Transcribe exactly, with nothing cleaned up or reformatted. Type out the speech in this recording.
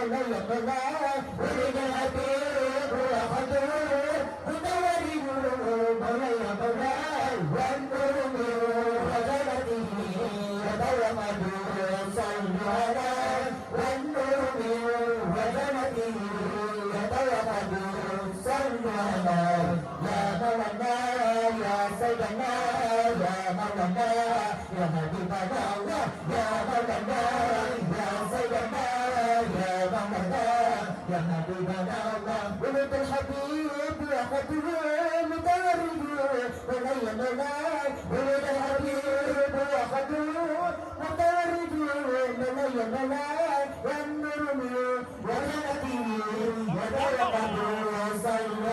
مولاي مولاي، ولد الحبيب وخدر متورد، مولاي مولاي، والنور من وجنته يتوقد، صلوا على، والنور من وجنته يتوقد، صلوا على، يا مولانا، يا سيدنا، يا مولانا، يا حبيبنا الله، يا مولانا، يا سيدنا، يا مولانا، يا حبيبنا الله، ولد الحبيب وخدر متورد، مولاي مولاي.